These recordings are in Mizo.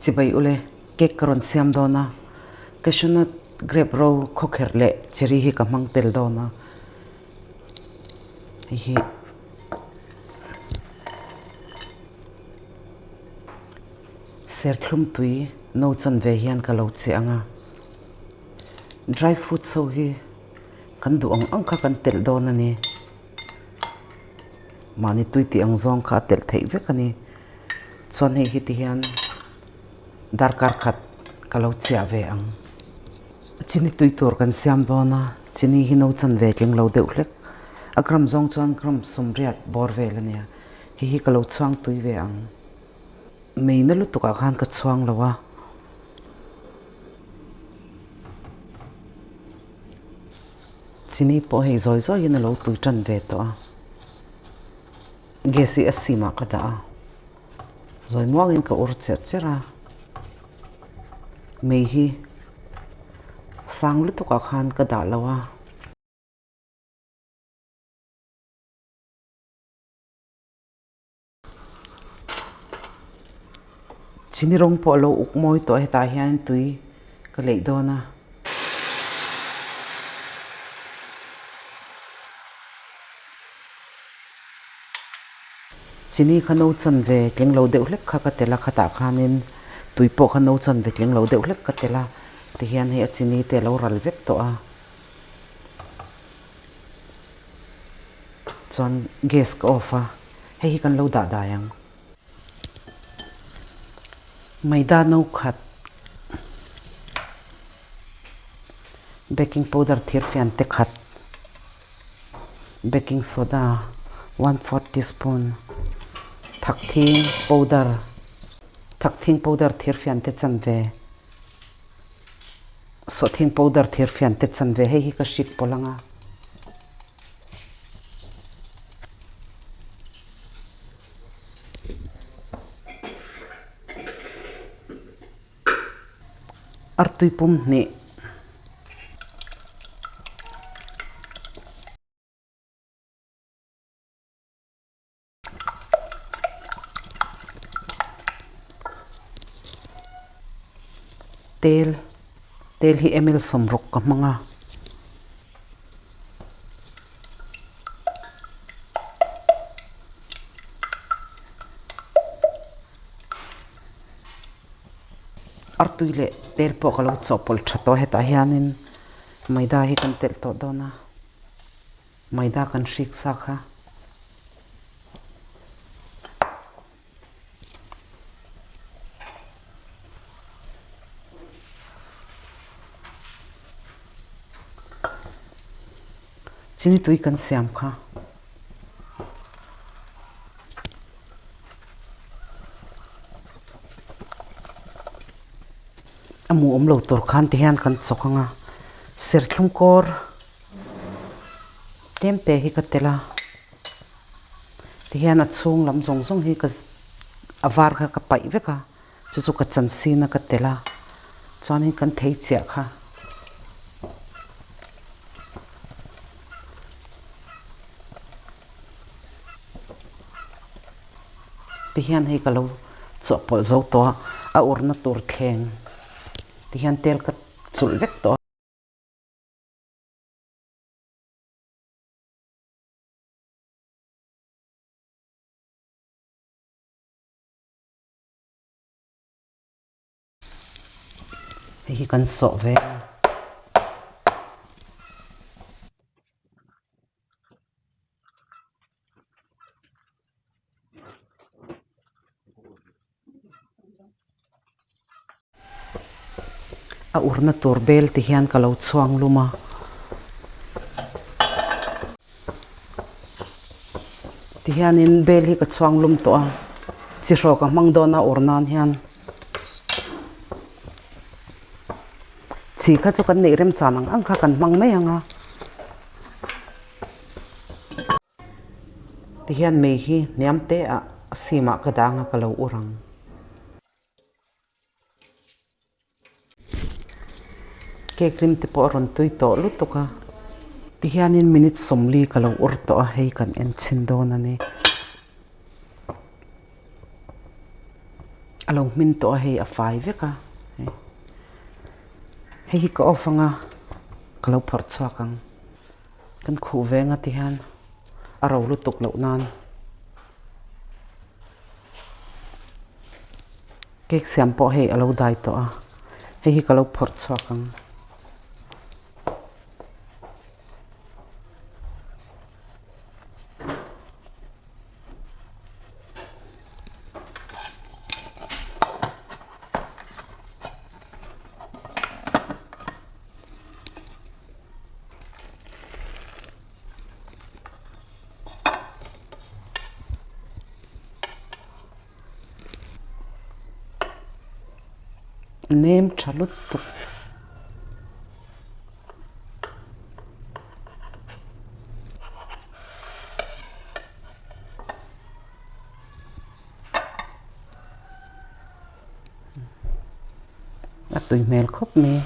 Chibai ule, cake ka rawn siam dawn a, cashew nut, grape ro, khawkherh leh cherry hi ka hmang tel dawn a, hei hi serthlum tui no chan ve hian ka lo che ang a, dry fruits ho hi kan duh ang ang kha kan telh dawn a ni. Mahni tui tih ang zawng kha a telh theih vek a ni. Chuan hei hi ti hian darkar khat ka lo chiah ve ang. Chini tui tur kan siam dawn a, chini hi no chan ve tling lo deuh hlek. A gram zawng chuan gram sawmriat bawr vel a nia. Hei hi ka lo chhuang tui ve ang. Meina lutukah khan ka chhuang lo a. Chini pawh hei zawi zawiin a lo tui tan ve tawh a. Gas hi a sim ah ka dah a, zawi muangin ka ur cherh cherh a, mei hi sang lutuk ah khan ka dah lo a. Chini rawng pawh a lo uk mawi tawh a hetah hian tui ka leih dawn a. Chini kha no chan ve tling lo deuh hlek kha ka tel a khatah khanin tui pawh kha no chan ve tling lo deuh hlek ka tel a tihian hei a chini te a lo ral vek tawh a. Chuan gas ka off a, hei hi kan lo dah dai ang. Maida no khat baking powder thir fian te khat baking soda one fourth teaspoon thakthing powder thakthing powder thir fian te chanve. Sawhthing powder thir fian te chan ve hei hi ka hrik pawlh ang a. Artui pum hnih. Tel tel hi ml sawmruk ka hmang a. Artui leh tel pawh ka lo chawhpawlh tha tawh hetah hianin maida hi kan telh tawh dawn a. Maida kan hrik sa kha. Chini tui kan siam kha. A mu awm lo tur khan ti hian kan chawk ang a, serthlum kawr. Tlem te hi ka tel a, tihian a chhung lam zawng zawng hi ka a var kha ka paih vek a, chu chu ka chan sin a ka tel a, chuanin kan thei chiah kha. Tihian hei ka lo chawhpawlh zo tawh a, a urna tur thleng tihian tel ka chulh vek tawh a. Hei hi kan sawh ve a. A urna tur bel ti hian ka lo chhuang lum a. Ti hianin bel hi ka chhuang lum tawh a, chi hrawk a hmang dawn a ur nan hian. Chi kha chu kan neih remchan ang ang kha kan hmang mai ang a. Ti hian mei hi hniam te ah a sim ah ka dang a ka lo ur ang. Cake rim te pawh a rawn tui tawh lutuk a. Ti hianin minute sawmli ka lo ur tawh a hei kan en chhin dawn a ni. A lo hmin tawh a hei a fai vek a hei hei hi ka off anga ka lo phawrh chhuak ang kan khuh ve anga ti hian a ro lutuk loh nan cake siam pawh hei a lo dai tawh a hei hi ka lo phawrh chhuak ang. Nem tha lutuk. A tui hmel khawp mai.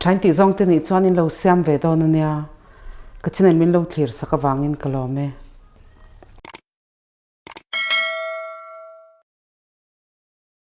Thain tih zawng te nih chuan in lo siam ve dawn a nia. Ka channel min lo thlir sak avangin ka lawm e.